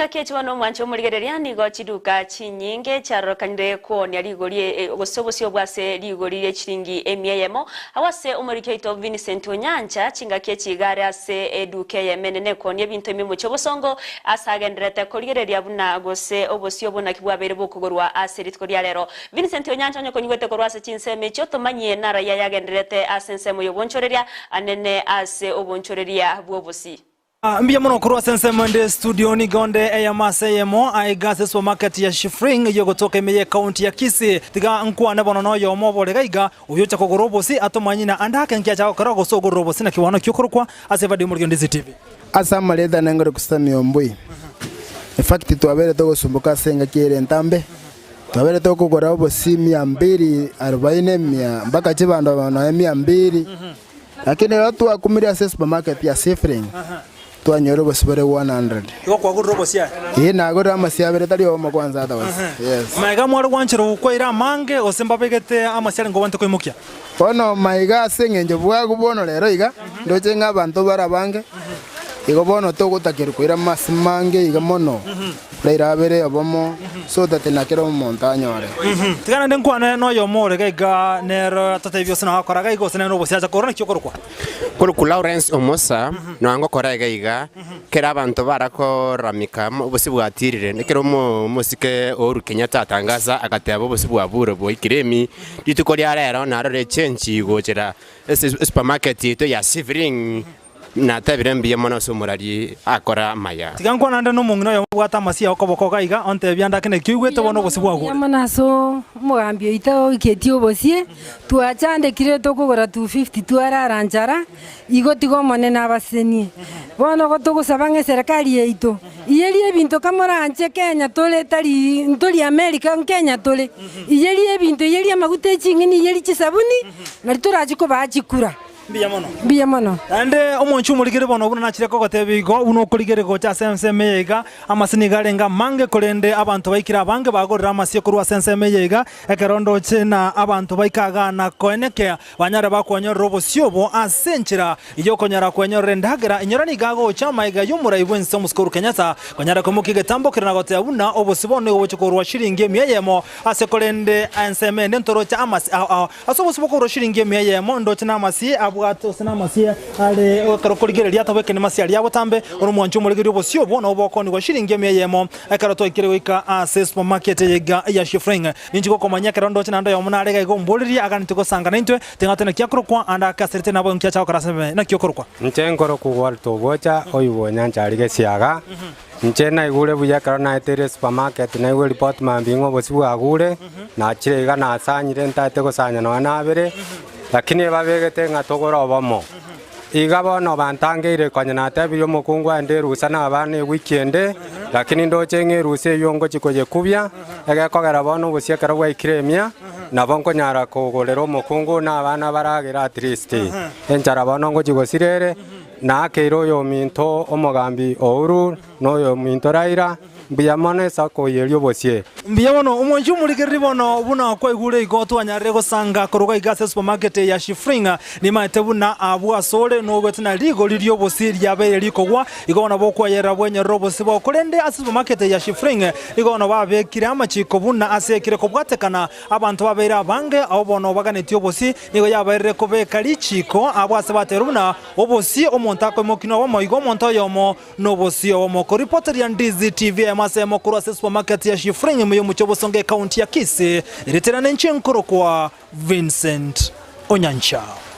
Chingaki echi bono omwancho omorigereria nigo chiduka chinyinge chiarorekanire koonia rigori gose obosio bwa ase rigori rie chiringi emia eyemo. Agwo ase omoriki oito Vincent Onyancha chingaki echi iga are ase eduka eyemo enene ekoonia ebinto ime omochie obosongo ase agendererete korigereria buna gose obosio obwo naki bwabeire bokogorwa ase rituko ria rero. Vincent Onyancha onye konyigwete korwa ase chinsemo echio tomanyie naraia yagendererete ase ensemo y'obonchoreria anene ase obonchoreria bw'obosi. Mbuya mono korwa ase ensemo ende studio nigo onde eyemo ase eyemo aiga ase supermarket ya Shifring eyio egotoka ime ye county ya Kisii. Tiga nkwane bono noyomo obore gaiga oyio ocha kogora obosi atomanye na ande ake nki acha gokora gose ogorire obosi naki bono ki okorokwa ase ebadio y'omorwoti Ndizi TV. Ase amarieta nengore Kusami Ombui. In fact twabeire togosumboka ase engaki ere entambe, twabeire tokogora obosi mia mbili arobaini mia mpaka chibando nonya mia mbili. Lakini rero twakumire ase esupermarket ya Sifring, twanyora obosie bore 100. Igo kwagorire obosie aye? Ee, nagorire amasie abere tari obomo kwanza otherwise. Yes. Maiga mware gwanchera gokwaira amange gose mbabegete amasie arenge obwate koimokia? Bono maiga ase eng'encho bwago bono rero iga, ndoche ng'a abanto bare abange, igo bono togotakerwa koira amase mange iga mono. Raira abere obomo, so that na kera omonto anyore. Tiga naende nkwane noyomo ore gaiga, nere atatebie gose nagokora gaiga gose nere obosie acha korora naki okorokwa. Korokwa Lawrence Omosa, nonya ngokora iga iga, kera abanto barakoramika obosie bwatirire, ekero omosike Uhuru Kenyatta atangasa agateba obosie bwabure bwaikire emi, rituko ria rero narore echange gochera ase esupermarket yaito ya Sivering. Natebire mbuya mono ase omorari akora amaya. Tiga nkwane naende nomong'ina oyomo obwate amasie okoboko iga iga, ontebie ande ake naki oigwete bono obosie bwagure. Mbuya mono ase omogambi oito oiketie obosie, twachandekire tokogora 250 twarara nchara, igo tiga Omonene abasesenie. Bono igo togosaba ng'a eserekari yaito, iyerie ebinto kamoranche Kenya tore tari ntori America Kenya tore, iyerie ebinto iyerie amaguta eching'eni iyerie chisabuni, nari torachi kobaa chikura. Mbuya mono. Mbuya mono. Naende omonche omorigere bono buna nachire kogotebia igo, buna okorigereria gocha ase ensemo eye iga, amase nigo arenge amange, korende abanto baikire abange bagorire amasie korwa ase ensemo eye iga, ekero ndoche na abanto baika igaa na koenekea, banyare bakwanyorera obosio obo ase enchera y'okonyara kwenyorera endagera. Inyora nigo agocha amaiga y'omorai bw'ense omosike Uhuru Kenyatta, konyara koimokia egetambo keria na goteba buna obosio bono nigo bogochia korwa shilingi emia eyemo ase korende ensemo ende ntoroche amase ao ao. Ase obosio bw'okorua chiringi emia eyemo, ndoche namasie abwate gose namasie are ekero okorigereria atabwekaini masie aria botambe, ore omwanchi omorigereria obosio obwo nabo bokoonigwa chiringi emia eyemo. Ekero twaikire goika ase supermarket eye iga ya Shifring, ninchi gokomanyia ekero ndoche naende oyomo nare iga iga omborerie aganeti gosanga naintwe, ting'ate naki akorokwa, ande ake aserete nabo inki acha gokora ase naki okorokwa. Inche nkorokwa Walter Ogocha, oyio bw'onyancha aria Gesiaga. Inche naigure buya ekero naeteire esupermarket naigwe eripoti mambia ng'a obosie bwagure, nachire iga nasanyire ntaete gosanya nonya nabere, lakini ebabegete ng'a togore obomo. Iga bono bantangeire konya natebirie omokungu aende erusa na abana ewiki ende, lakini ndoche ng'a erusa eyio ngochia koyekubia, egekogera bono obosie ekero bwaikire emia, nabo nkonyara kogorera omokungu na abana baragere at least. Enchara bono ngochia gosira ere. Naakeire oyominto omogambi Ouru, na oyominto Raila, mbuya mono ase okoiyeria obosie. Mbuya mono omwanchi omorigereria bono buna kwaigure igo twanyarire gosanga korwa iga ase supermarket ya Shifring nimaete buna abwo asore nogwete na rigori riobosie riabeire rikogwa igo bono bokwayerera bwenyorere obosie bwao korende ase supermarket ya Shifring igo bono babekire amachiko buna ase ekire kobwatekana abanto babeire abange abwo bono baganetie obosie nigo yabairire kobeka richiko abwo ase baterwe buna Obosie omonto akoimokia nobomo, igo omonto oyomo nobosie obomo. Koripoteria Ndizi TV eyemo ase eyemo korwa ase supermarket ya Shifring ime y'omochie o Bosongo ekaunti ya Kisii, erieta riane inche nkorokwa Vincent Onyancha.